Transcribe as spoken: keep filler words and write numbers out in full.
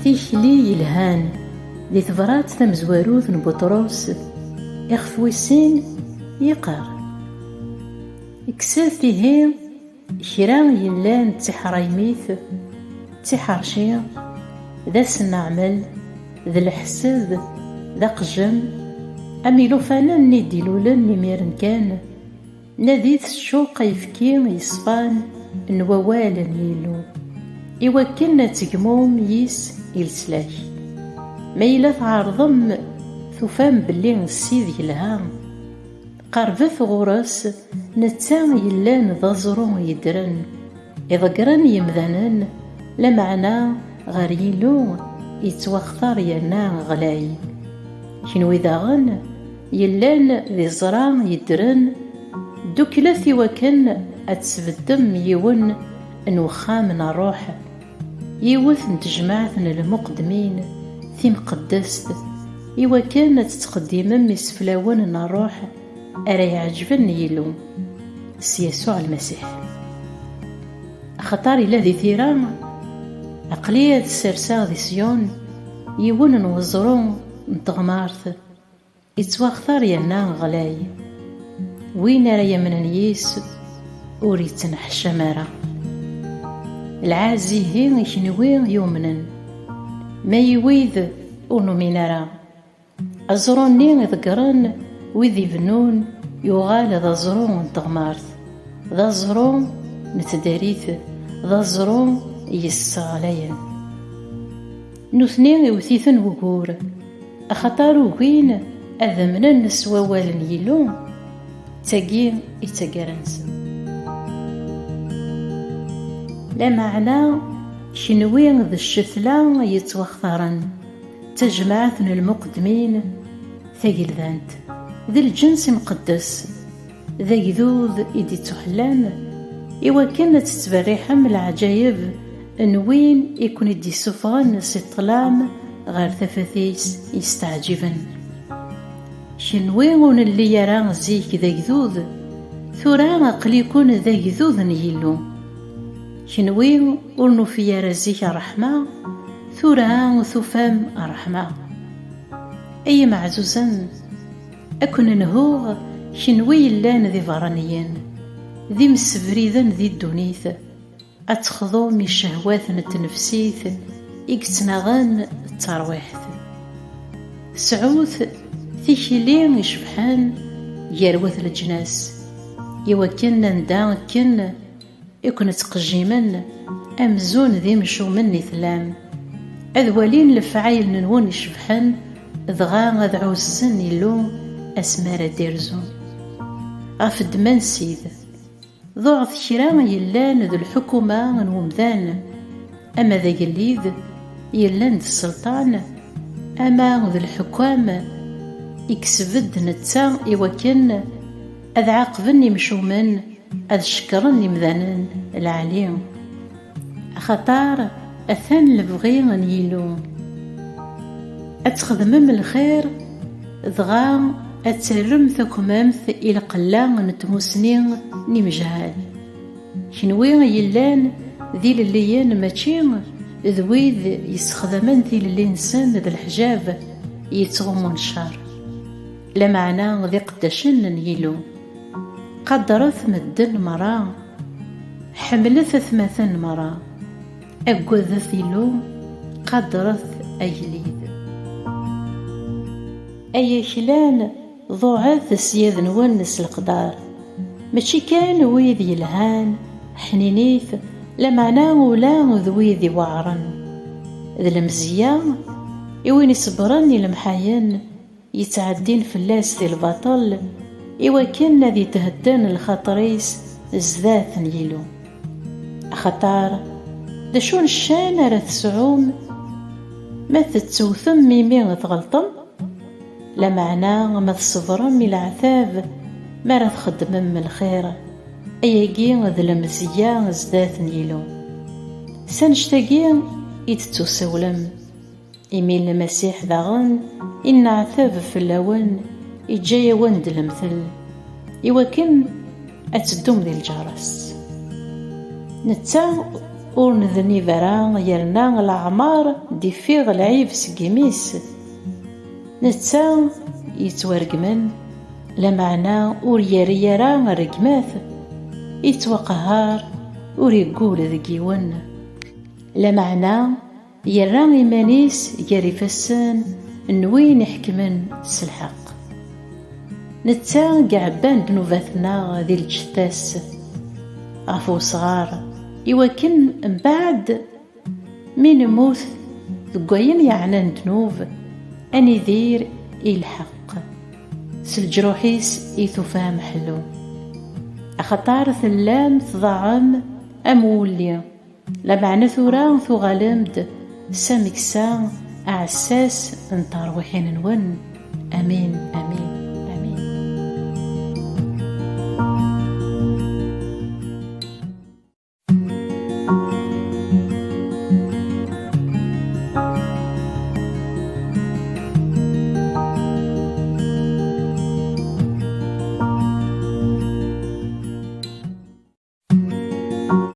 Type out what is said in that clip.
Tikli yelhan di tebrat tamezwarut n Buṭrus, ixef wis sin, yeqqar: Kkset ihi kra yellan d tiḥraymit, d tiḥerci, d asenneɛmel, d leḥsed, d aqejjem, am ilufanen-nni d-ilulen imiren kan, nadit s ccuq ayefki yeṣfan n wawal n Yillu, iwakken ad tegmum yis i leslak. Ma yella tɛerḍem, tufam belli Ssid yelha. Qerbet ɣur-s, netta yellan d aẓru yeddren, iḍeggren yemdanen, lameɛna ɣer Yillu yettwaxtar yerna ɣlay. Kenwi daɣen, yellan d iẓra yeddren, dduklet iwakken ad tesbeddem yiwen n uxxam n ṛṛuḥ, yiwet n tejmaɛt n lmuqeddmin timqeddest, iwakken ad tettqeddimem iseflawen n ṛṛuḥ ara iɛeǧben Yillu, s Yasuɛ Lmasiḥ. Axaṭer illa di tira: Aql-i ad sserseɣ di Ṣiyun yiwen n weẓru n teɣmert, ittwaxtar yerna ɣlay. Win ara yamnen yis ur yettenḥaccam ara. Lɛaz ihi i kenwi yumnen, ma i wid ur numin ara. Aẓru-nni iḍeggren wid ibennun yuɣal d aẓru n teɣmert, d aẓru n tdarit, d aẓru yesseɣlayen. Nutni iwet-iten wugur, axaṭer ugin ad amnen s wawal n Yillu, d tagi i d taggara-nsen. Lameɛna, kenwi d ccetla yettwaxtaren, d tajmaɛt n lmuqeddmin tageldant, d lǧens imqeddes, d agdud i d-ittuḥellan, iwakken ad tettberriḥem leɛǧayeb n win i ken-id-issufɣen si ṭṭlam ɣer tafat-is yesteɛǧiben. Kenwi ur nelli ara zik d agdud, tura aql-iken d agdud n Yillu. Kenwi ur nufi ara zik ṛṛeḥma, tura tufam ṛṛeḥma. Ay imeɛzuzen, ad ken-nhuɣ, kenwi yellan d ibeṛṛaniyen, d imsebriden di ddunit, ad texḍum i ccehwat n tnefsit i yettnaɣen d terwiḥt. Sɛut tikli icebḥen gar wat leǧnas, iwakken anda akken i ken-ttqejjimen amzun d imcumen i tellam, ad walin lefɛayel-nwen icebḥen, dɣa ad ɛuzzen Illu asmi ara d-irzu. Ɣef ddemma n Ssid, ḍuɛet kra yellan d lḥukuma n wemdan, ama d agellid yellan d sselṭan, ama d lḥekkam i yesbedd netta iwakken ad ɛaqben imcumen, ad cekkren imdanen lɛali. Axaṭer atan lebɣi n Yillu. Ad txedmem lxir, dɣa ad terrem takmamt i lqella n tmusni n imejhal. Kenwi yellan d ilelliyen mačči d wid yessexdamen tilelli-nsen d leḥjab yettɣummun ccer, lameɛna d iqeddacen n Yillu. Qadret medden merra, ḥemmlet atmaten merra, aggadet Illu, qadret agellid. Ay aklan, ḍuɛet ssyad-nwen s leqder, mačči kan wid yelhan, ḥninit, lameɛna ula d wid iweɛren. D lemzeyya i win iṣebbren i lemḥayen, yettɛeddin fell-as di lbaṭel, iwakken ad ithedden lxaṭer-is zdat n Yillu. Axaṭer, d acu n ccan ara tesɛum ma tettewtem imi tɣelṭem? Lameɛna ma tṣebrem i leɛtab mi ara txeddmem lxir, ayagi d lemzeyya zdat n Yillu. S annect-agi i d-tettusawlem. Imi Lmasiḥ daɣen inneɛtab fell-awen, iǧǧa-yawen-d lemtel, iwakken ad teddum di lǧar-as. Netta ur nednib ara, yerna leɛmer d-ifiɣ lɛib seg imi-s. Netta yettwargmen, lameɛna ur yerri ara rregmat, yettwaqehhar, ur iggul deg yiwen. Lameɛna yerra iman-is gar ifassen n win iḥekmen s lḥeqq. Netta i iɛebban ddnubat-nneɣ di lǧetta-s ɣef wesɣar, iwakken mbeɛd mi nemmut deg wayen yeɛnan ddnub, ad nidir i lḥeqq. S leǧruḥ-is i tufa meḥlu. Axaṭer tellam tḍaɛem am wulli, lameɛna tura tuɣalem-d s ameksa aɛessas n terwiḥin-nwen. Amin, amin.